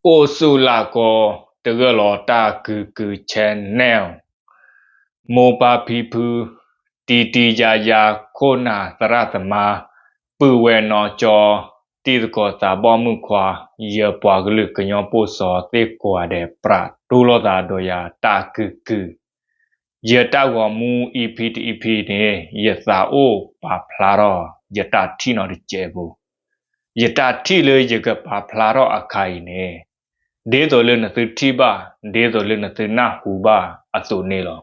အိၣ်ဆူၣ်လၢ်ကီ တဂၢၢ်လီၤတၢ်ကုၢ်ကုၢ် channel မိၢ်ပၢ်ဖံဖု တံၤတံၤယၤယၤ ခိၣ်နၢ်သရၣ်သမါ ပုၢ်ဝဲၢ်နီၢ်ကၠီ တံၤသကိးသးဘီမုၣ်ခွါ ယပှၤကလုာ်ကညီပိာ်စီၤသ့ၣ်ကိးဂၤဒဲး ပြးတူၢ်လိာ်သးဒီးယၤတၢ်ကုၢ်ကုၢ် ယတၢ်ဂီၤမူ EP တ EP န့ၣ် ယသးအိၣ်ပာ်ဖျါထီၣ် ယတၢ်ထံၣ်နီတစဲးဖိ, ယတၢ်ထံၣ်လၢယကပာ်ဖျါထီၣ်အခါအံၤန့ၣ် ဒ်သိးလၢနသုထံၣ်ဘၣ် ဒ်သိးလၢနသုနၢ်ဟူဘၣ်အသိးန့ၣ်လီၤ.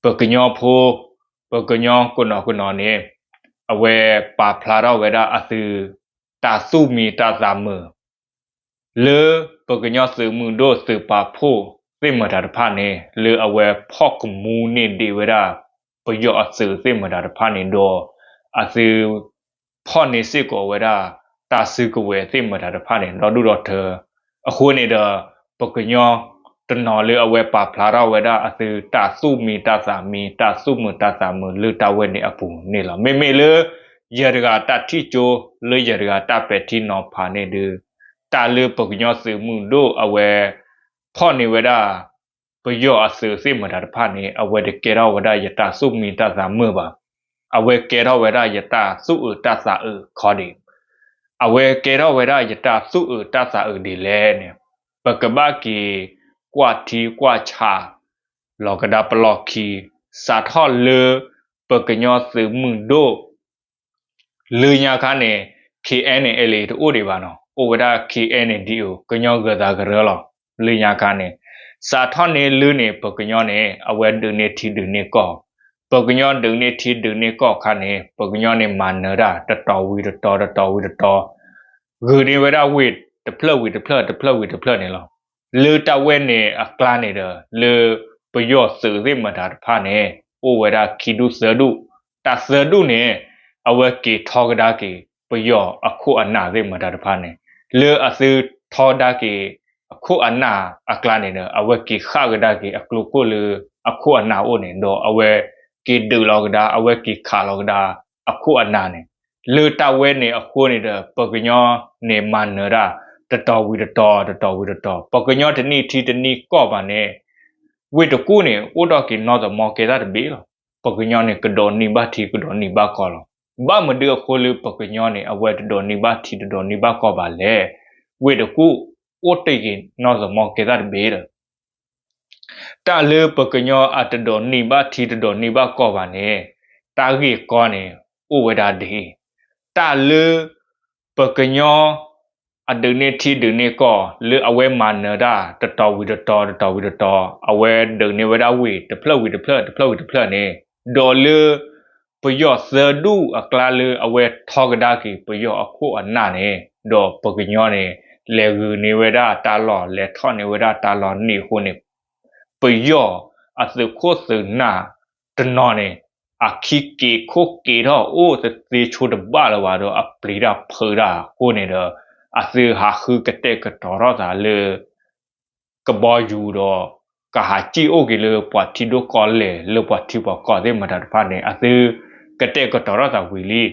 ပကညီဖိ ပကညီကနီၤကနီၤန့ၣ် အဝဲပာ်ဖျါထီၣ်ဝဲဒၣ်အသု တၢ်သူၣ်မံတၢ်သးမုာ် လၢပကညီသုးမုၢ်ဒိၣ်သုးပာ်ဖှိၣ်သ့ၣ်မတၤတဖၣ်န့ၣ် လၢအဝဲဖီၣ်ကမူန့ၢ်ဒံးဝဲဒၣ် ပယီၤအသုးသ့ၣ်မတၤတဖၣ်န့ၣ်ဒီး အသု ဖီၣ်န့ၢ်စ့ၢ်ကီးဝဲဒၣ် တၢ်စုကဝဲၤသ့ၣ်မတၤတဖၣ်န့ၣ် ဒီဒူၣ်ဒီထၢ အဃိန့ၣ်ဒီး ပကညီတနီၤလၢအဝဲပာ်ဖျါထီၣ်ဝဲဒၣ်အသု တၢ်သူၣ်မံတၢ်သးမံ တၢ်သူၣ်မုာ်တၢ်သးမုာ်လၢတၢ်ဝဲန့ၣ်အပူၤန့ၣ်လီၤ. မ့မ့ၢ်လၢ ယတဂၤတၢ်ထံၣ်ကၠိ လၢယတဂၤတၢ်ပဲာ်ထံနီၤဖးန့ၣ်ဒီး တၢ်လၢပကညီသုးမုၢ်ဒိၣ်အဝဲ ဖီၣ်န့ၢ်ဝဲဒၣ် ပယီၤအသုးသ့ၣ်မတၤတဖၣ်န့ၣ် အဝဲတကဲထီၣ်ဝဲဒၣ်ယတၢ်သူၣ်မံတၢ်သးမုာ်ဘၣ်. အဝဲကဲထီၣ်ဝဲဒၣ်ယတၢ်သူၣ်အုးတၢ်သးအုးခီဒံး. အဝဲကဲထီၣ်ဝဲဒၣ်ယတၢ်သူၣ်အုးတၢ်သးအုးဒ်လဲၣ်န့ၣ် ပကဘၣ်က့ၤကွၢ်ထံကွၢ်ဆး လီၤကဒါပလီၢ်ခံ စးထီၣ်လၢ ပကညီသုးမုၢ်ဒိၣ် လၢညါခါန့ၣ် KNLA တအိၣ်ဒံးဘၣ်နီၤ, အိၣ်ဝဲဒၣ် KNDO ကညီဂၢၤသးကရၢလီၤ. လၢညါခါန့ၣ် စးထီၣ်န့ၢ်လၢန့ၣ် ပကညီန့ၣ် အဝဲဒုးန့ၢ်ထံဒုးန့ၢ်ကီၢ်, ပကညီဒုးန့ၢ်ထံဒုးန့ၢ်ကီၢ်ခါန့ၣ် ပကညီန့ၣ်မၤနၢၤတၢ် တတီၤဝံၤတတီၤ တတီၤဝံၤတတီၤ ဂုာ်န့ၢ်ဝဲဒၣ်ဝ့ၢ်တဖျၢၣ်ဝံၤတဖျၢၣ် တဖျၢၣ်ဝံၤတဖျၢၣ်န့ၣ်လီၤ. လၢတၢ်ဝဲန့ၣ်အကျါန့ၣ်ဒီး လၢပယီၤသုးသ့ၣ်မတၤတဖၣ်န့ၣ် အိၣ်ဝဲဒၣ်ခံဒူၣ်သၢဒူၣ်, တၢ်သၢဒူၣ်န့ၣ် အဝဲက့ၤထီကဒါက့ၤ ပယီၤအခိၣ်အနၢ်သ့ၣ်မတၤတဖၣ်န့ၣ်, လၢအသုထီကဒါက့ၤ အခိၣ်အနၢ်အကျါန့ၣ်ဒီး အဝဲက့ၤဃၣ်ကဒါက့ၤအကျိၤခိၣ်လၢ အခိၣ်အနၢ်အိၣ်န့ၣ် ဒီးအဝဲက့ၤဒုးလီၤကဒါ အဝဲက့ၤခးလီၤကဒါ အခိၣ်အနၢ်န့ၣ်, လၢတၢ်ဝဲန့ၣ်အဃိန့ၣ်ဒီး ပကညီန့ၣ်မၤနၢၤတၢ် တတီၤဝံၤတတီၤ တတီၤဝံၤတတီၤ ပကညီတန့ၢ်ထံတန့ၢ်ကီၢ်ဘၣ်န့ၣ် ဝ့ၢ်တကူၣ်န့ၣ် အိၣ်ထီၣ်က့ၤနီၢ်သမီကဲသၣ်တဘ့ၣ်လီၤ. ပကညီန့ၣ် ကဒိးန့ၢ်ဘၣ်ထံကဒိးန့ၢ်ဘၣ်ကီၢ်လီၤ. ဘၣ်မနုၤအဃိလၢပကညီန့ၣ် အဝဲတဒိးန့ၢ်ဘၣ်ထံတဒိးန့ၢ်ဘၣ်ကီၢ်ဘၣ်လဲၣ်. ဝ့ၢ်တကူၣ် အိၣ်တ့ၢ်က့ၤနီၢ်သမီကဲသၣ်တဘ့ၣ်ဒီး တၢ်လၢပကညီအတဒိးန့ၢ်ဘၣ်ထံတဒိးန့ၢ်ဘၣ်ကီၢ်ဘၣ်န့ၣ် တၢ်ဂ့ၢ်ကီန့ၣ် အိၣ်ဝဲဒၣ်ဒ်အံၤ, တၢ်လၢ ပကညီ အဒုးန့ၢ်ထံဒုးန့ၢ်ကီၢ် လၢအဝဲမၤနၢၤတၢ် တတီၤဝံၤတတီၤ တတီၤဝံၤတတီၤ အဝဲဒုးန့ၢ်ဝဲဒၣ်ဝ့ၢ်တဖျၢၣ်ဝံၤတဖျၢၣ် တဖျၢၣ်ဝံၤတဖျၢၣ်န့ၣ် ဒီးလၢ ပယီၤသၢဒူၣ်အကျါလၢအဝဲထီကဒါက့ၤပယီၤအခိၣ်အနၢ်န့ၣ် ဒီးပကညီန့ၣ် လဲၤဂုာ်န့ၢ်ဝဲဒၣ်တၢ်လီၢ် လဲၤထီၣ်န့ၢ်ဝဲဒၣ်တၢ်လီၢ်န့ၣ်အဃိန့ၣ် ပယီၤအသုးခိၣ်သုးနၢ်တနီၤန့ၣ် အခံက့ၤခိၣ်က့ၤထီၣ်အိၣ်တသ့ဆိတဘၣ်လၢၤဘၣ်ဒီး အပျံၤတၢ်ဖုးတၢ်အဃိန့ၣ်ဒီး အသုဟးဃုကတဲာ်ကတီၤထီၣ်သးလၢ ကဘီယူၤဒီး ကဟးစံၣ်အိၣ်က့ၤလၢပှၤထံဒိၣ်ကီၢ်လဲၢ် လၢပှၤထံပှၤကီၢ်သ့ၣ်မတၤတဖၣ်န့ၣ် အသုကတဲာ်ကတီၤထီၣ်သးဝံၤလံ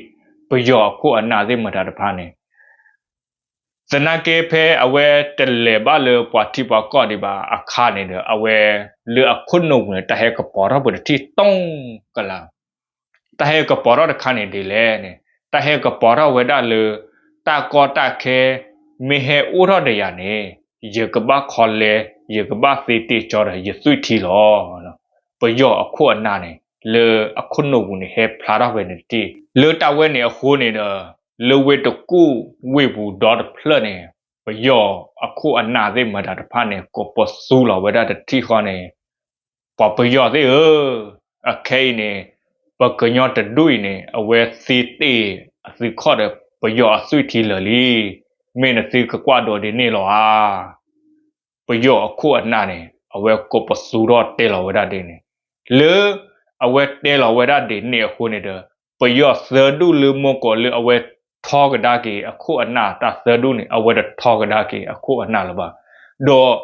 ပယီၤအခိၣ်အနၢ်သ့ၣ်မတၤတဖၣ်န့ၣ် သနာ်က့ဖဲအဝဲတလဲၤဘၣ်လၢပှၤထံပှၤကီၢ်ဒံးဘၣ်အခါန့ၣ်ဒီး အဝဲလၢအခိၣ်နူာ်ပူၤန့ၣ် တၢ်ဟဲကပီၤထီၣ်ပူၤတထံၣ်တီကလး တၢ်ဟဲကပီၤထီၣ်တခါန့ၣ်ဒ်လဲၣ်န့ၣ် တၢ်ဟဲကပီၤထီၣ်ဝဲဒၣ်လၢ တၢ်ကီတၢ်ခဲ မ့ၢ်ဟဲအိၣ်ထီၣ်ဒီးယၤန့ၣ် ယကဘၣ်ခီလဲ ယကဘၣ်သ့တ့ၢ်ကၠီဒီးယသွံၣ်ထံလီၤ. ပယီၤအခိၣ်အနၢ်န့ၣ် လၢအခိၣ်နူာ်ပူၤန့ၣ် ဟဲဖျါထီၣ်ဖဲန့ၣ်တထံၣ် လၢတၢ်ဝဲန့ၣ်အဃိန့ၣ်ဒီး လၢဝ့ၢ်တကူၣ်ဝ့ၢ်ပူၤဒီတဖျၢၣ်န့ၣ် ပယီၤအခိၣ်အနၢ်သ့ၣ်မတၤတဖၣ်န့ၣ် ကိးပသူလီၤဝဲဒၣ်တထံၣ်ဃီန့ၣ် ပှၤပယီၤသ့ၣ်ဧၢ, အခဲအံၤန့ၣ် ပကညီတဒူၣ်အံၤန့ၣ် အဝဲသ့တ့ၢ်အသုခီၣ်ဒီးပယီၤအသွံၣ်ထံလၢာ်လံ. မ့ၢ်နသုကကွၢ်ဒိးဒ်န့ၣ်လီၤဧါ. ပယီၤအခိၣ်အနၢ်န့ၣ် အဝဲကိးပသူထီၣ်တဲလီၤဝဲဒၣ်ဒ်န့ၣ် လၢအဝဲတဲလီၤဝဲဒၣ်ဒ်န့ၣ်အဃိန့ၣ်ဒီး ပယီၤသၢဒူၣ်လၢမိၢ်ကီးလၢအဝဲထီကဒါက့ၤအခိၣ်အနၢ်တၢ်သၢဒူၣ်န့ၣ် အဝဲတထီကဒါက့ၤအခိၣ်အနၢ်လၢၤဘၣ်. ဒီး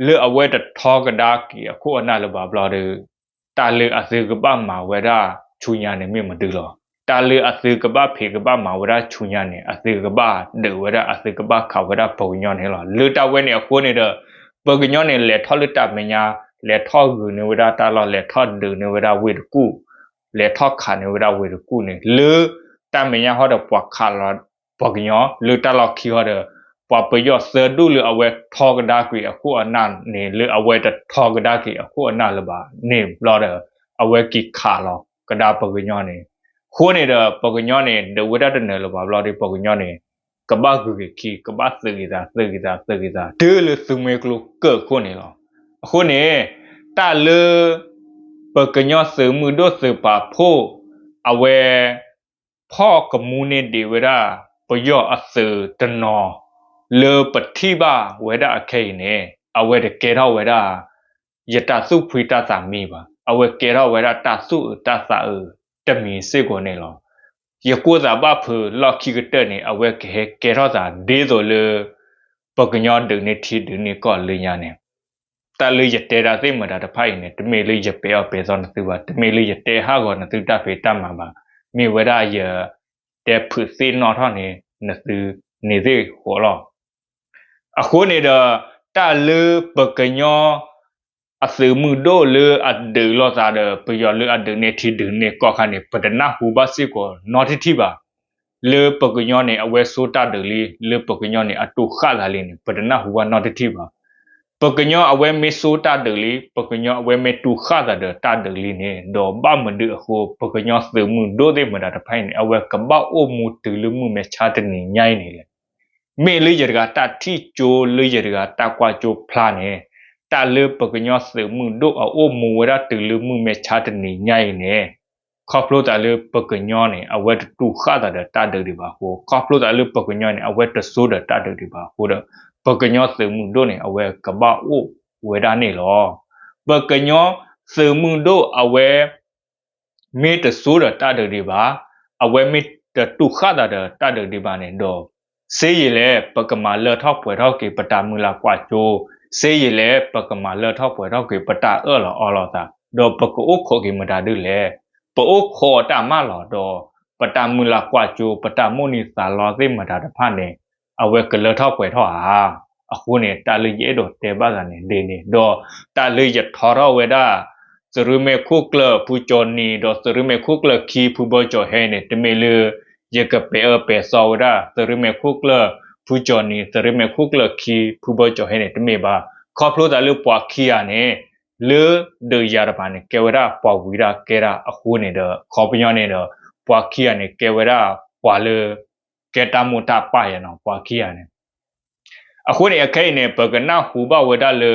လၢအဝဲတထီကဒါက့ၤအခိၣ်အနၢ်လၢၤဘၣ်ဘျီဒီး တၢ်လၢအသုကဘၣ်မၤဝဲဒၣ်ဆူညါန့ၣ်မ့ၢ်မနုၤလီၤ. တၢ်လၢအသုကဘၣ်ဖံးကဘၣ်မၤဝဲဒၣ်ဆူညါန့ၣ် အသုကဘၣ်ဒုးဝဲဒၣ် အသုကဘၣ်ခးဝဲဒၣ်ပှၤကညီန့ၣ်လီၤ. လၢတၢ်ဝဲန့ၣ်အဃိန့ၣ်ဒီး ပှၤကညီန့ၣ် လဲၤထီၣ်လၢတၢ်မဲာ်ညါ လဲၤထီၣ်ဂုာ်န့ၢ်ဝဲဒၣ်တၢ်လီၢ် လဲၤထီၣ်ဒုးန့ၢ်ဝဲဒၣ်ဝ့ၢ်တကူၣ် လဲၤထီၣ်ခးန့ၢ်ဝဲဒၣ်ဝ့ၢ်တကူၣ်န့ၣ် လၢတၢ်မဲာ်ညါဟီဒီးပှၤခးလီၤ ပှၤကညီ လၢတၢ်လီၢ်ခံဟီဒီး ပှၤပယီၤသၢဒူၣ်လၢအဝဲထီကဒါက့ၤအခိၣ်အနၢ်န့ၣ် လၢအဝဲတထီကဒါက့ၤအခိၣ်အနၢ်လၢၤဘၣ်န့ၣ်ဘျီဒီး အဝဲက့ၤခးလီၤကဒါပှၤကညီန့ၣ် အဃိန့ၣ်ဒီး ပှၤကညီန့ၣ် ဒုးဝဲဒၣ်တနၢၤလၢၤဘၣ်ဘျီဒီး ပှၤကညီန့ၣ် ကဘၣ်ဂုာ်က့ၤခံ ကဘၣ်သုးက့ၤသး သုးက့ၤသး သုးက့ၤသး တုၤလၢသုးမုၢ်ကျိၤကၢၢ်ခိၣ်န့ၣ်လီၤ. အဃိန့ၣ် တၢ်လၢ ပှၤကညီသုးမုၢ်ဒိၣ်သုးပာ်ဖှိၣ် အဝဲ ဖီၣ်ကမူန့ၢ်ဒံးဝဲဒၣ် ပယီၤအသုးတနီၤ လၢပထံၣ်ဘၣ်ဝဲဒၣ်အခဲအံၤန့ၣ် အဝဲတကဲထီၣ်ဝဲဒၣ် ယတၢ်သူၣ်ဖှံတၢ်သးမံဘၣ်. အဝဲကဲထီၣ်ဝဲဒၣ်တၢ်သူၣ်အုးတၢ်သးအုးတမံၤစ့ၢ်ကီးန့ၣ်လီၤ. ယကိၢ်သးဘၣ်ဖုးလီၢ်ခံကတၢၢ်န့ၣ် အဝဲကဟဲကဲထီၣ်သးဒ်သိးလၢ ပှၤကညီဒုးန့ၢ်ထံဒုးန့ၢ်ကီၢ်လၢညါန့ၣ် တၢ်လၢယတဲဒၣ်သ့ၣ်မတၤတဖၣ်အံၤန့ၣ် တမ့ၢ်လၢယပဲာ်အီၣ်ပဲာ်သီနသုဘၣ်, တမ့ၢ်လၢယတဲဟးဂီၤနသုတၢ်ဖံးတၢ်မၤဘၣ်, မ့ၢ်ဝဲဒၣ်ယတဲဖုးသ့ၣ်နီၣ်ထီၣ်န့ၣ် နသုန့ၣ်သ့ၣ်ဃီလီၤ. အဃိန့ၣ်ဒီး တၢ်လၢပှၤကညီ အသုးမုၢ်ဒိၣ်လၢအဒုးလိာ်သးဒီး ပယီၤလၢအဒုးန့ၢ်ထံဒုးန့ၢ်ကီၢ်ခါန့ၣ် ပတနၢ်ဟူဘၣ်စ့ၢ်ကီးနီတထံၣ်ဘၣ်. လၢပှၤကညီန့ၣ် အဝဲစိတၢ်ဒုးလံ, လၢပှၤကညီန့ၣ် အတူၢ်ဃၣ်သးလံန့ၣ် ပတနၢ်ဟူဘၣ်နီတထံၣ်ဘၣ်. ပှၤကညီအဝဲမ့ၢ်စိတၢ်ဒုးလံ, ပှၤကညီအဝဲမ့ၢ်တူၢ်ဃၣ်သးဒီးတၢ်ဒုးလံန့ၣ် ဒီးဘၣ်မနုၤအဃိ ပှၤကညီသုးမုၢ်ဒိၣ်သ့ၣ်မတၤတဖၣ်အံၤန့ၣ် အဝဲကဘၣ်အိၣ်မူတုၤလၢမုၢ်မဲာ်ဆါတနံၤညါအံၤန့ၣ်လဲၣ်. မ့ၢ်လၢယတဂၤတၢ်ထံၣ်ကၠိ လၢယတဂၤတၢ်ကွၢ်ကၠိဖျါန့ၣ် တၢ်လၢပှၤကညီသုးမုၢ်ဒိၣ်အအိၣ်မူဝဲဒၣ်တုၤလၢမုၢ်မဲာ်ဆါတနံၤညါအံၤန့ၣ် ခီဖျိသးလၢပှၤကညီန့ၣ် အဝဲတတူၢ်ဃၣ်သးဒီးတၢ်ဒုးဒံးဘၣ်အဃိ, ခီဖျိသးလၢပှၤကညီန့ၣ် အဝဲတစိဒီးတၢ်ဒုးဒံးဘၣ်အဃိဒီး ပှၤကညီသုးမုၢ်ဒိၣ်န့ၣ် အဝဲကဘၣ်အိၣ်ဝဲဒၣ်န့ၣ်လီၤ. ပှၤကညီသုးမုၢ်ဒိၣ်အဝဲ မ့ၢ်တစိဒီးတၢ်ဒုးဒံးဘၣ်, အဝဲမ့ၢ်တတူၢ်ဃၣ်သးဒီးတၢ်ဒုးဒံးဘၣ်န့ၣ်ဒီး စ့ယံာ်လဲၣ် ပကမၤလၢထီၣ်ပှဲၤထီၣ်က့ၤပတၢ်မုၢ်လၢ်ကွၢ်ကၠိ, စ့ယံာ်လဲၣ် ပကမၤလၢထီၣ်ပှဲၤထီၣ်က့ၤပတၢ်အၢၣ်လီၤအီလီၤသး, ဒီးပကအိၣ်ခိးက့ၤမတၤဒုလဲၣ်. ပအိၣ်ခိးအီၤတၢ်မးလီၤဒီး ပတၢ်မုၢ်လၢ်ကွၢ်ကၠိ ပတၢ်မိၣ်န့ၢ်သးလီသ့ၣ်မတၤတဖၣ်န့ၣ် အဝဲကလၢထီၣ်ပှဲၤထီၣ်ဧါ. အဃိန့ၣ် တၢ်လၢယအဲၣ်ဒိးတဲဘၣ်သးန့ၣ်ဒ်န့ၣ် ဒီးတၢ်လၢယထီထီၣ်ဝဲဒၣ် သုးရ့မဲာ်ခိၣ်ကျၢၢ်ဖုကၠီၤနံၤ ဒီးသုးရ့မဲာ်ခိၣ်ကျၢၢ်ခံဖုဘီကၠီၤဟဲန့ၣ် တမ့ၢ်လၢ ယကပဲာ်အၢပဲာ်သီဝဲဒၣ် သုးရ့မဲာ်ခိၣ်ကျၢၢ်ဖုကၠီၤနံၤ သုးရ့မဲာ်ခိၣ်ကျၢၢ်ခံဖုဘီကၠီၤဟဲန့ၣ် တမ့ၢ်ဘၣ်. ခီဖျိသးလၢပှၤခံဂၤန့ၣ် လၢဒုးယၤတပၤန့ၣ် ကဲဝဲဒၣ်ပှၤဝံတၢ်ကဲတၢ်အဃိန့ၣ်ဒီး ခီပညီန့ၣ်ဒီး ပှၤခံဂၤန့ၣ် ကဲဝဲဒၣ်ပှၤလၢ ကဲတၢ်မိၢ်တၢ်ပၢ်ယၤနီၤ ပှၤခံဂၤန့ၣ် အဃိန့ၣ် အခဲအံၤန့ၣ် ပကနၢ်ဟူဘၣ်ဝဲဒၣ်လၢ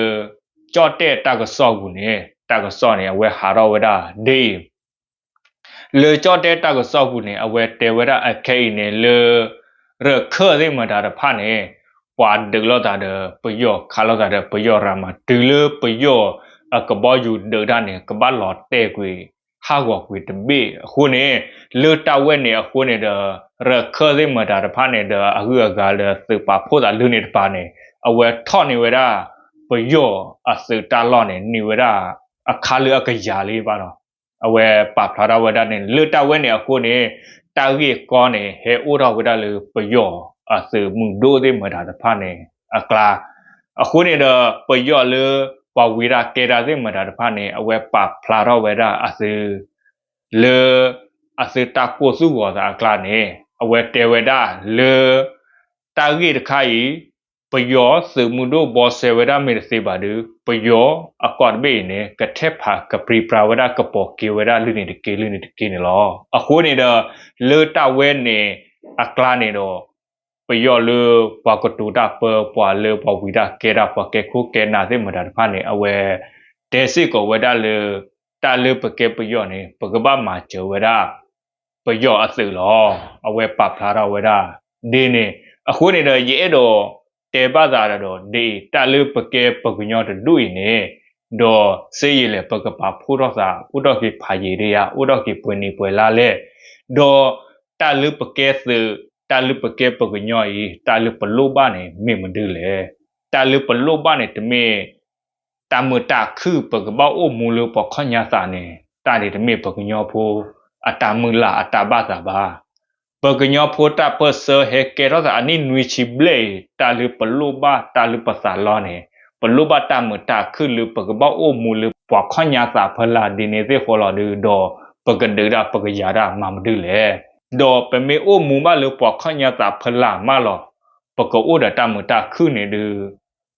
ကၠီၣ်တဲၣ်တၢ်ကစီၣ်ပူၤန့ၣ် တၢ်ကစီၣ်န့ၣ် အဝဲဟးထီၣ်ဝဲဒၣ်ဒ်အံၤ, လၢကၠီၣ်တဲၣ်တၢ်ကစီၣ်ပူၤန့ၣ် အဝဲတဲဝဲဒၣ်အခဲအံၤန့ၣ်လၢ ရၢၢ်ခၢၣ်သ့ၣ်မတၤတဖၣ်န့ၣ် ပှၤဒုးလိာ်သးဒီးပယီၤ ခးလိာ်သးဒီးပယီၤရၤမၤ တုၤလၢပယီၤအကဘီယူၤဒုးတၢ်န့ၣ် ကဘၣ်လီၤတဲာ်ကွံာ် ဟးဂီၤကွံာ်တဘ့ၣ်အဃိန့ၣ် လၢတၢ်ဝဲန့ၣ်အဃိန့ၣ်ဒီး ရၢၢ်ခၢၣ်သ့ၣ်မတၤတဖၣ်န့ၣ်ဒီး အဂုၤအဂၤလၢသုးပာ်ဖှိၣ်သးလၢန့ၣ်တပၤန့ၣ် အဝဲထီၣ်န့ၢ်ဝဲဒၣ် ပယီၤအသုးတၢ်လီၢ်န့ၣ် န့ၢ်ဝဲဒၣ်အခါလၢအကယၤလံဘၣ်နီၤ. အဝဲပာ်ဖျါထီၣ်ဝဲဒၣ်န့ၣ် လၢတၢ်ဝဲန့ၣ်အဃိန့ၣ် တၢ်ဂ့ၢ်ကီန့ၣ် ဟဲအိၣ်ထီၣ်ဝဲဒၣ်လၢပယီၤအသုးမုၢ်ဒိၣ်သ့ၣ်မတၤတဖၣ်န့ၣ်အကျါ, အဃိန့ၣ်ဒီး ပယီၤလၢပှၤဝံတၢ်ကဲတၢ်သ့ၣ်မတၤတဖၣ်န့ၣ် အဝဲပာ်ဖျါထီၣ်ဝဲဒၣ်အသုး လၢ အသုးတၢ်ကိၢ်သူၣ်ဂီၤသးအကျါန့ၣ် အဝဲတဲဝဲဒၣ်လၢ တၢ်ဂ့ၢ်တခါအံၤ ပယီၤသုးမုၢ်ဒိၣ်ဘီစဲဝဲဒၣ်မ့ၢ်တသ့ဘၣ်ဒီး ပယီၤအကီၢ်တဘ့ၣ်အံၤန့ၣ် ကထဲးဖးကပြံပြါဝဲဒၣ် ကပိာ်က့ၤဝဲဒၣ်လုၢ်န့ၣ်တက့ၢ် လုၢ်န့ၣ်တက့ၢ်န့ၣ်လီၤ. အဃိန့ၣ်ဒီး လၢတၢ်ဝဲန့ၣ်အကျါန့ၣ်ဒီး ပယီၤလၢပှၤကတိၤတၢ်ပၢ ပှၤလၢပှၤဝံတၢ်ကဲတၢ် ပှၤကဲခိၣ်ကဲနၢ်သ့ၣ်မတၤတဖၣ်န့ၣ် အဝဲတဲစ့ၢ်ကီးဝဲဒၣ်လၢ တၢ်လၢပကဲပယီၤန့ၣ် ပကဘၣ်မၤစၢၤဝဲဒၣ် ပယီၤအသုးလီၤ. အဝဲပာ်ဖျါထီၣ်ဝဲဒၣ်ဒ်န့ၣ် အဃိန့ၣ်ဒီး ယအဲၣ်ဒိးတဲဘၣ်သးဒီးဒ်အံၤ တၢ်လၢပကဲပှၤကညီတဒူၣ်အံၤန့ၣ် ဒီးစ့ယံာ်လဲၣ် ပကပာ်ဖှိၣ်ထီၣ်သး အိၣ်ထီၣ်က့ၤဖးယံာ်ဒံးဧါ အိၣ်ထီၣ်က့ၤပှဲၤနံၤပှဲၤလါလဲၣ်, ဒီးတၢ်လၢပကဲသုး တၢ်လၢပကဲပှၤကညီအံၤ တၢ်လၢပလိၣ်ဘၣ်န့ၣ် မ့ၢ်မနုၤလဲၣ်. တၢ်လၢပလိၣ်ဘၣ်န့ၣ် တမ့ၢ် တၢ်မုာ်တၢ်ခုၣ် ပကဘၣ်အိၣ်မူလၢပှၤခီၣ်ညါသးန့ၣ် တၢ်န့ၣ်တမ့ၢ်ပှၤကညီဖိ အတၢ်မုၢ်လၢ်အတၢ်ဘၣ်သးဘၣ်. ပကညီဖိတၢ်ပၢၢ်ဆၢဟဲကဲထီၣ်သးအနံၣ်နွံဆံဘျဲၣ်အံၤ တၢ်လၢပလိၣ်ဘၣ်တၢ်လၢပသးလီန့ၣ် ပလိၣ်ဘၣ်တၢ်မုာ်တၢ်ခုၣ်လၢပကဘၣ်အိၣ်မူလၢပှၤခီၣ်ညါသးဖီလာ်ဒ်န့ၣ်သ့ၣ်ဃီလီၤဒုး ဒီးပကဒုးတၢ်ပကယၤတၢ်မၤမနုၤလဲၣ်. ဒီးပမ့ၢ်အိၣ်မူဘၣ်လၢပှၤခီၣ်ညါသးဖီလာ်မးလီၤ ပကအိၣ်ဒီးတၢ်မုာ်တၢ်ခုၣ်န့ၣ်ဒုး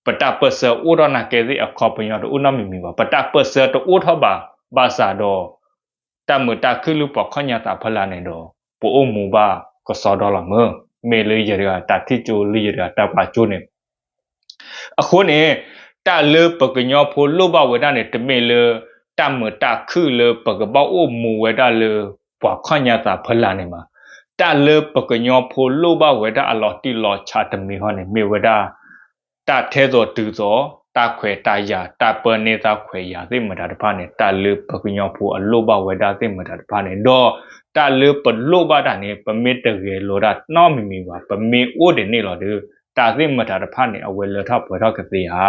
ပတၢ်ပၢၢ်ဆၢအိၣ်ထီၣ်နာ်ကဲသ့ၣ်အခီပညီတအိၣ်နီတမံၤမံၤဘၣ်. ပတၢ်ပၢၢ်ဆၢတအိၣ်ထီၣ်ဘၣ် ဘၣ်ဆၣ်ဒီး တၢ်မုာ်တၢ်ခုၣ်လၢပှၤခီၣ်ညါသးဖီလာ်န့ၣ်ဒီး ပအိၣ်မူဘၣ်ကစီဒီလီၤမၢ်. မ့ၢ်လၢယတဂၤတၢ်ထံၣ်ကၠိလၢယတဂၤတၢ်ကွၢ်ကၠိန့ၣ် အဃိန့ၣ် တၢ်လၢပကညီဖိလိၣ်ဘၣ်ဝဲဒၣ်န့ၣ် တမ့ၢ်လၢ တၢ်မုာ်တၢ်ခုၣ်လၢပကဘၣ်အိၣ်မူဝဲဒၣ်လၢ ပှၤခီၣ်ညါသးဖီလာ်န့ၣ်ဘၣ်. တၢ်လၢပကညီဖိလိၣ်ဘၣ်ဝဲဒၣ်အလီၤတံၢ်လီၤဆဲးတမံၤဃီန့ၣ် မ့ၢ်ဝဲဒၣ် တၢ်ထဲသိးတုၤသိး, တၢ်ခွဲးတၢ်ယာ်, တၢ်ပၢန့ၢ်သးခွဲးယာ်သ့ၣ်မတၤတဖၣ်န့ၣ် တၢ်လၢပကညီဖိအလိၣ်ဘၣ်ဝဲဒၣ်သ့ၣ်မတၤတဖၣ်န့ၣ် ဒီးတၢ်လၢပလိၣ်ဘၣ်တၢ်န့ၣ် ပမ့ၢ်တဂဲၤလိာ်တၢ်နီတမံၤမံၤဘၣ်, ပမ့ၢ်အိၣ်ဒ်န့ၣ်လီၤဒီး တၢ်သ့ၣ်မတၤတဖၣ်န့ၣ် အဝဲလၢထီၣ်ပှဲၤထီၣ်ကသ့ဧါ.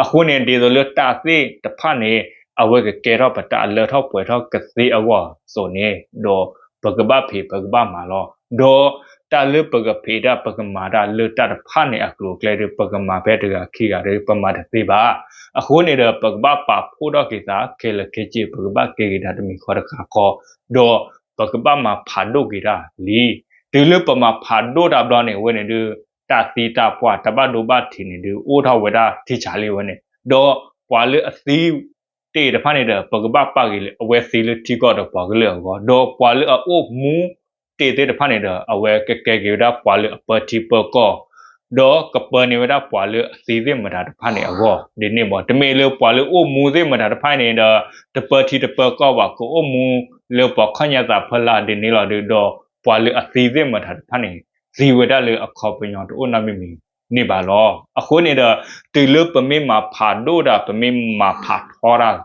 အဃိန့ၣ် ဒ်သိးလၢတၢ်သ့ၣ်တဖၣ်န့ၣ် အဝဲကကဲထီၣ်ပတၢ်အလၢထီၣ်ပှဲၤထီၣ်ကသ့အဂီၢ်အသိးန့ၣ် ဒီးပကဘၣ်ဖံးပကဘၣ်မၤလီၤ. ဒီးတၢ်လၢပကဖံးတၢ်ပကမၤတၢ်လၢတၢ်တဖၣ်န့ၣ်အကျိၤအကျဲဒီး ပကမၤဖဲတဂၤခံဂၤဒီး ပမၤတသ့ဘၣ်. အဃိန့ၣ်ဒီး ပကဘၣ်ပာ်ဖှိၣ်ထီၣ်က့ၤသးခဲလၢာ်ခဲဆ့ ပကဘၣ်ကဲက့ၤတၢ်တမံၤဃီတခါဃီ, ဒီးပကဘၣ်မၤဖးဒိၣ်က့ၤတၢ်လံ. တုၤလၢပမၤဖးဒိၣ်တၢ်ဘျီန့ၣ် ဝဲန့ၣ်ဒုး တၢ်သံတၢ်ပှၢ်တၢ်ဘၣ်ဒိဘၣ်ထံးန့ၣ်ဒုး အိၣ်ထီၣ်ဝဲဒၣ်ထံဆးလံဝဲန့ၣ်, ဒီးပှၤလၢအသံတ့ၢ်တဖၣ်န့ၣ်ဒီး ပကဘၣ်ပာ်က့ၤလၢအဝဲသံလၢထံကီၢ်ဒီးပှၤကလုာ်အဂီၢ်, ဒီးပှၤလၢအအိၣ်မူတ့ၢ်သ့ၣ်တဖၣ်န့ၣ်ဒီး အဝဲကကဲက့ၤဝဲဒၣ်ပှၤလၢအပၢထံပၢကီၢ် ဒီးကပၢန့ၢ်ဝဲဒၣ်ပှၤလၢအသံသ့ၣ်မတၤတဖၣ်န့ၣ်အဂီၢ် ဒ်န့ၣ်မး. တမ့ၢ်လၢပှၤလၢအိၣ်မူသ့ၣ်မတၤတဖၣ်န့ၣ်ဒီး တပၢထံတပၢကီၢ်ဘၣ်, ကအိၣ်မူလၢပှၤခီၣ်ညါသးဖီလာ်ဒ်န့ၣ်လီၤဒုး, ဒီးပှၤလၢအသံသ့ၣ်မတၤတဖၣ်န့ၣ် သံဝဲဒၣ်လၢအခီပညီတအိၣ်နီတမံၤမံၤန့ၣ်ဘၣ်လီၤ. အဃိန့ၣ်ဒီး တုၤလၢပမ့ၢ်မၤဖးဒိၣ်တၢ် ပမ့ၢ်မၤဖးထီတၢ်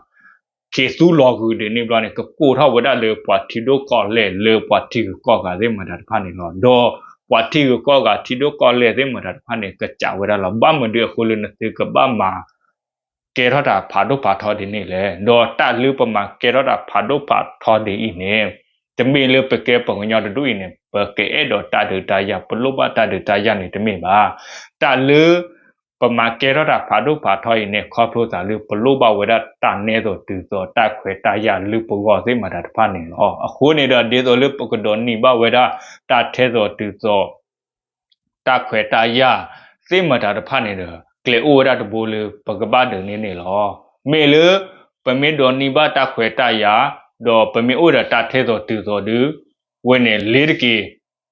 ခ့သူလီၤဂုာ်ဒ်န့ၣ်ဘျီန့ၣ် ကကိးထီၣ်ဝဲဒၣ်လၢပှၤထံဒိၣ်ကီၢ်လဲၢ် လၢပှၤထံဂုၤကီၢ်ဂၤသ့ၣ်မတၤတဖၣ်န့ၣ်လီၤ. ဒီးပှၤထံဂုၤကီၢ်ဂၤထံဒိၣ်ကီၢ်လဲၢ်သ့ၣ်မတၤတဖၣ်န့ၣ် ကစးဝဲဒၣ်လီၤ. ဘၣ်မနုၤအဃိလၢနသုကဘၣ်မၤ ကဲထီၣ်တၢ်ဖးဒိၣ်ဖးထီဒ်န့ၣ်လဲၣ်. ဒီးတၢ်လၢပမၤကဲထီၣ်တၢ်ဖးဒိၣ်ဖးထီဒ်အံၤန့ၣ် တမ့ၢ်လၢပကဲပှၤကညီတဒူၣ်အံၤန့ၣ် ပကအဲၣ်ဒိးတၢ်ဒုးတၢ်ယၤ ပလိၣ်ဘၣ်တၢ်ဒုးတၢ်ယၤန့ၣ်တမ့ၢ်ဘၣ်. တၢ်လၢ ပမၤကဲထီၣ်တၢ်ဖးဒိၣ်ဖးထီအံၤန့ၣ် ခီဖျိသးလၢပလိၣ်ဘၣ်ဝဲဒၣ်တၢ်နဲသိးတုၤသိး တၢ်ခွဲးတၢ်ယာ်လၢပဂီၢ်သ့ၣ်မတၤတဖၣ်န့ၣ်လီၤ. အဃိန့ၣ်ဒီး ဒ်သိးလၢပကဒိးန့ၢ်ဘၣ်ဝဲဒၣ် တၢ်ထဲသိးတုၤသိး တၢ်ခွဲးတၢ်ယာ်သ့ၣ်မတၤတဖၣ်န့ၣ်ဒီး ကျဲအိၣ်ဝဲဒၣ်တဘိလၢပကဘၣ်ဒုးန့ၢ်န့ၣ်လီၤ. မ့ၢ်လၢ ပမ့ၢ်ဒိးန့ၢ်ဘၣ်တၢ်ခွဲးတၢ်ယာ် ဒီးပမ့ၢ်အိၣ်ဒီးတၢ်ထဲသိးတုၤသိးဒုး ဝဲန့ၣ်လ့ၤတက့ၤ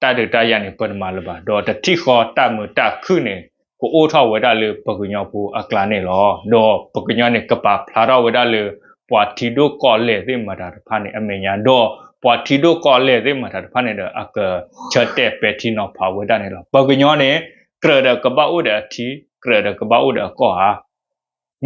တၢ်ဒုးတၢ်ယၤန့ၣ် ပတမၤလၢၤဘၣ်. ဒီးတထံၣ်ဃီတၢ်မုာ်တၢ်ခုၣ်န့ၣ် ကအိၣ်ထီၣ်ဝဲဒၣ်လၢပကညီဖိအကျါန့ၣ်လီၤ. ဒီးပကညီန့ၣ် ကပာ်ဖျါထီၣ်ဝဲဒၣ်လၢ ပှၤထံဒိၣ်ကီၢ်လဲၢ်သ့ၣ်မတၤတဖၣ်န့ၣ် အမဲာ်ညါ, ဒီးပှၤထံဒိၣ်ကီၢ်လဲၢ်သ့ၣ်မတၤတဖၣ်န့ၣ်ဒီး အကဆၢတဲာ်ပဲာ်ထံနီၤဖးဝဲဒၣ်န့ၣ်လီၤ. ပှၤကညီန့ၣ် ကြၢးဒီးကဘၣ်အိၣ်ဒီးအထံ, ကြၢးဒီးကဘၣ်အိၣ်ဒီးအကီၢ်ဧါ.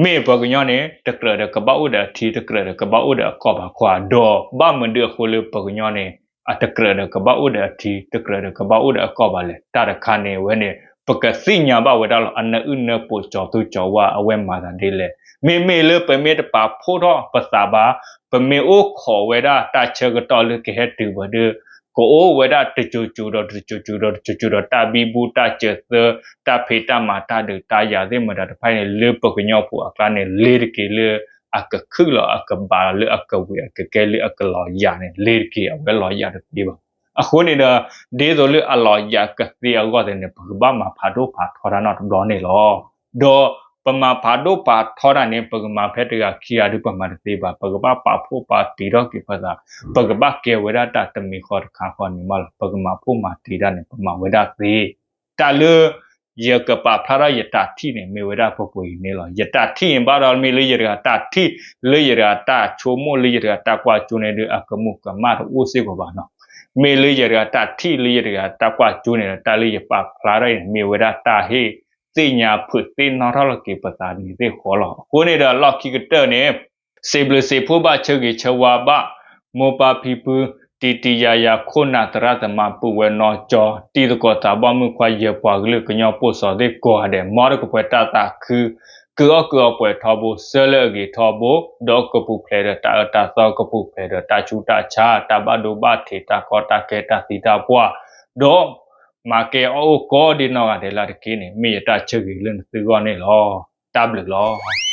မ့ၢ်ပှၤကညီန့ၣ် တကြၢးဒီးကဘၣ်အိၣ်ဒီးအထံ, တကြၢးဒီးကဘၣ်အိၣ်ဒီးအကီၢ်ဘၣ်ခွါ, ဒီးဘၣ်မနုၤအဃိလၢပှၤကညီန့ၣ် အတကြၢးဒီးကဘၣ်အိၣ်ဒီးအထံ, တကြၢးဒီးကဘၣ်အိၣ်ဒီးအကီၢ်ဘၣ်လဲၣ်. တၢ်တခါန့ၣ်ဝဲန့ၣ် ပကသ့ၣ်ညါဘၣ်ဝဲဒၣ်လီၤ. အနၢအုၣ်နၢပိာ် ကၠီၤသူကၠီၤဝါ အဝဲမၤသးဒ်လဲၣ်. မ့မ့ၢ်လၢပမ့ၢ်တပာ်ဖှိၣ်ထီၣ်ပသးဘၣ်, ပမ့ၢ်အိၣ်ခိးဝဲဒၣ်တၢ်ဆၢကတီၢ်လၢကဟဲတုၤဝဲဒီး ကအိၣ်ဝဲဒၣ်တစိၤစိၤဒီးတစိၤစိၤဒီးတစိၤစိၤဒီး တၢ်ဘံဘူတၢ်စၢၤသၢ တၢ်ဖံးတၢ်မၤတၢ်ဒုးတၢ်ယၤသ့ၣ်မတၤတဖၣ်န့ၣ် လၢပကညီဖိအကျါန့ၣ် လ့ၤတက့ၤလၢအကခုၣ်လီၤ အကဘၣ်လီၤ လၢအကဝံၤအကကဲလၢအကလီၤယၤန့ၣ် လ့ၤတက့ၤ အဝဲလီၤယၤတသ့ဘၣ်. အဃိန့ၣ်ဒီး ဒ်သိးလၢအလီၤယၤကသ့အဂီၢ်သ့ၣ်န့ၣ် ပကဘၣ်မၤဖးဒိၣ်ဖးထီတၢ်နီတဘျီန့ၣ်လီၤ. ဒီးပမၤဖးဒိၣ်ဖးထီတၢ်န့ၣ် ပကမၤဖဲတဂၤခံဂၤဒုးပမၤတသ့ဘၣ်. ပကဘၣ်ပာ်ဖှိၣ်ပာ်တံၤထီၣ်က့ၤပသး, ပကဘၣ်ကဲဝဲဒၣ်တၢ်တမံၤဃီတခါဃီန့ၣ်မးလီၤ. ပကမၤဖှိၣ်မၤတံၤတၢ်န့ၣ် ပမၤဝဲဒၣ်သ့ တၢ်လၢ ယကပာ်ဖျါထီၣ်ယတၢ်ထံၣ်န့ၣ် မ့ၢ်ဝဲဒၣ်ပှဲၤပှဲၤအံၤန့ၣ်လီၤ. ယတၢ်ထံၣ်အံၤဘၣ်ဒီး မ့ၢ်လၢယတဂၤတၢ်ထံၣ် လၢယတဂၤတၢ်ဆိကမိၣ် လၢယတဂၤတၢ်ကွၢ်ကၠိန့ၣ်ဒီး အကမူးကမၣ်တအိၣ်စ့ၢ်ကီးဘၣ်နီၤ. မ့ၢ်လၢယတဂၤတၢ်ထံၣ် လၢယတဂၤတၢ်ကွၢ်ကၠိန့ၣ်ဒီး တၢ်လၢယပာ်ဖျါထီၣ်အံၤန့ၣ် မ့ၢ်ဝဲဒၣ်တၢ်ဟ့ၣ်သ့ၣ်ညါဖုးသ့ၣ်နီၣ်ထီၣ်လီၤက့ၤပသးန့ၣ်သ့ၣ်ဃီလီၤ. အဃိန့ၣ်ဒီး လီၢ်ခံကတၢၢ်န့ၣ် စံးဘျုးစံးဖှိၣ်ဘၣ် ဆၢဂ့ၤဆၢဝါဘၣ် မိၢ်ပၢ်ဖံဖု တံၤတံၤယၤယၤ ခိၣ်နၢ်သရၣ်သမါ ပုၢ်ဝဲၢ်နီၢ်ကၠီ တံၤသကိးသးဘီမုၣ်ခွါ ယပှၤကလုာ်ကညီဖိစီၤသ့ၣ်ကိးဂၤဒဲး မ်တကပှဲၤတၢ်သးခု သုးအီၣ်ကုးအီပှဲၤထီဘိ ဆၢလၢအဂ့ၤထီဘိ ဒီးကပူၤဖျဲးဒီးတၢ်အၢတၢ်သီ ကပူၤဖျဲးဒီးတၢ်ဆူးတၢ်ဆါ တၢ်ဘၣ်ဒိဘၣ်ထံး တၢ်ကီတၢ်ခဲ တၢ်သံတၢ်ပှၢ် ဒီးမၤကဲအီၣ်အိၣ်ကိးဒံနီၢ်ဂၤဒဲးလၢ်တက့ၢ်န့ၣ် မ့ၢ်ယတၢ်ဆၢဂ့ၤလၢနသုဂီၢ်န့ၣ်လီၤ. တၢ်ဘျုးလီၤ.